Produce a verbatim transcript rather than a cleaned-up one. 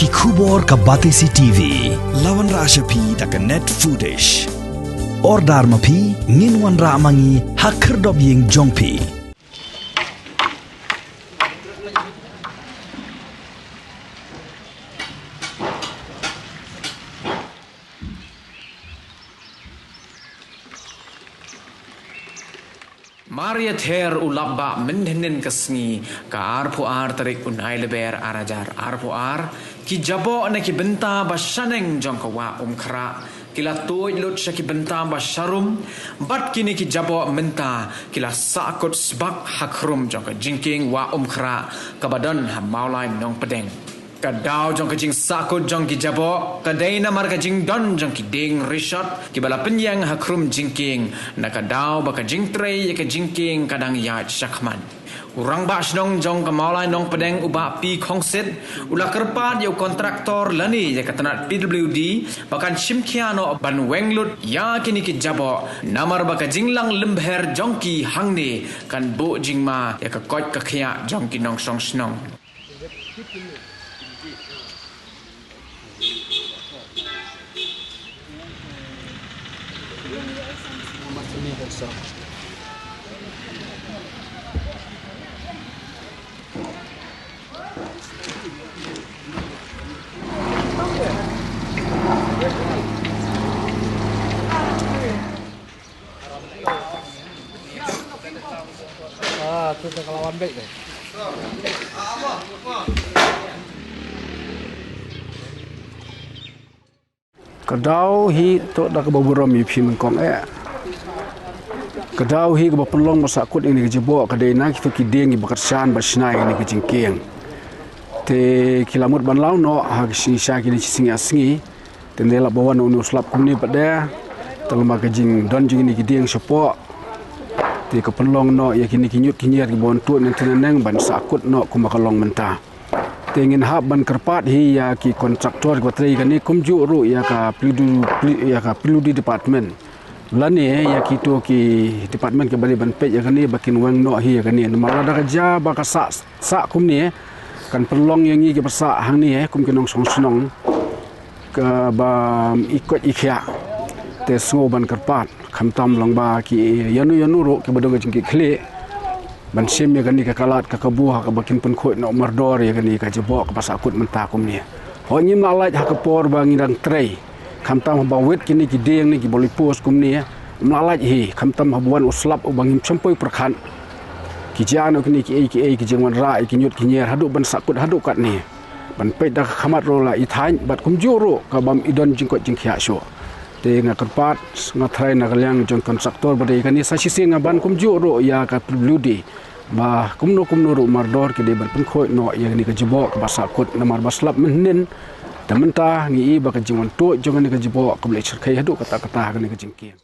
Ki khubor ka Batesi T V la wanrah sha phi da ka Net Foodish. Order ma phi, ngin wanrah ma ngi ha khyrdop ïing jong phi. Mar ïather u lap ba mynhynnin ka sngi ka arphew ar tarik u Nailyber ar hajar arphew ar, ki jaboh na ki bynta ba shaneng jong ka Wah Umkhrah ki la tuid lut sha ki bynta ba sharum, bad kine ki jaboh mynta ki la sahkut sbak ha khrum jong ka jingkieng Wah Umkhrah kaba don ha Mawlai Nongpdeng. Ka daw jong ka jingsahkut jong ki jaboh ka dei namar ka jingdon jong ki dieng rishot kiba la pynïeng ha khrum jingkieng, na ka daw ba ka jingtrei ïa ka jingkieng ka dang ïaid shakhmat. U rangbah shnong jong ka Mawlai Nongpdeng u Bah P Khongsit u la kyrpad ïa u kontraktor lane ïa ka tnat P W D ba kan shim khia noh ban weng lut ïa kine ki jaboh, namar ba ka jinglang lymher jong ki hangne kan buh jingma ïa ka koit ka khiah jong ki nongshong shnong. Ah, tu ka lawan baik deh. Ka daw hi to da kaba burom ïa phi nyngkong eh. Ka daw hi kaba pynlong ba sahkut ïa kane ka jaboh ka dei na kito ki dieng kiba kyrshan ba shna ïa kane ka jingkieng. Te ki la mut ban law noh ha ki sngi sha kine ki sngi ar sngi. Te nda la ba wan une u slap kumne pat de. Te lama ka jingdon jong kine ki dieng shapoh, te ka pynlong noh ïa kine ki ñiut ki ñier kiba wan tuid nangta nangne ban sahkut noh kumba ka long mynta. Te ngin hap ban kyrpad hi ïa ki kontraktor kiba trei kane kumjuh ruh ïa ka P W D, ïa ka P W D department. Lane ïa kito ki department kiba dei ban peit ïa kane ba kin weng noh hi ïa kane. Namar lada ka jia ba ka sah, sah kumne, kan pynlong ïa ngi kiba sah hangne kum ki nongshong shnong kaba i koit i khiah. Te sngew ban kyrpad, khamtam lyngba ki ïano ïano ruh kiba don ka jingkitkhlieh ban shim ïa kane ka lad ka kabu ha kaba kin pynkhuid noh mardor ïa kane ka jaboh kaba sahkut mynta kumne. Hooid, ngim lah lait ha ka por ba ngi dang trei, khamtam haba wit kine ki dieng ne kiba lipus kumne, ngim lah lait hi, khamtam haba wan u slap uba ngim shym poi pyrkhat. Ki jia noh kine kiei kiei ki jingwanrah ïa ki ñiut ki ñier haduh ban sahkut haduh katne. Ban peit da ka khmat ruh la i thait bad kumjuh ruh ka bym i don jingkoit jingkhiah shuh. Te nga kyrpad, nga tharai na ka liang jong kontraktor ba dei kane sa shisien nga ban kumjuh ruh ïa ka P W D ba kumno kumno ruh mardor ki dei ban pynkhuid noh ïa kane ka jaboh kaba sahkut namar ba slap mynhynnin. Te mynta ngi i ba ka jingwan tuid jong kane ka jaboh ka ba leit shyrkhei haduh katta katta ha kane ka jingkieng.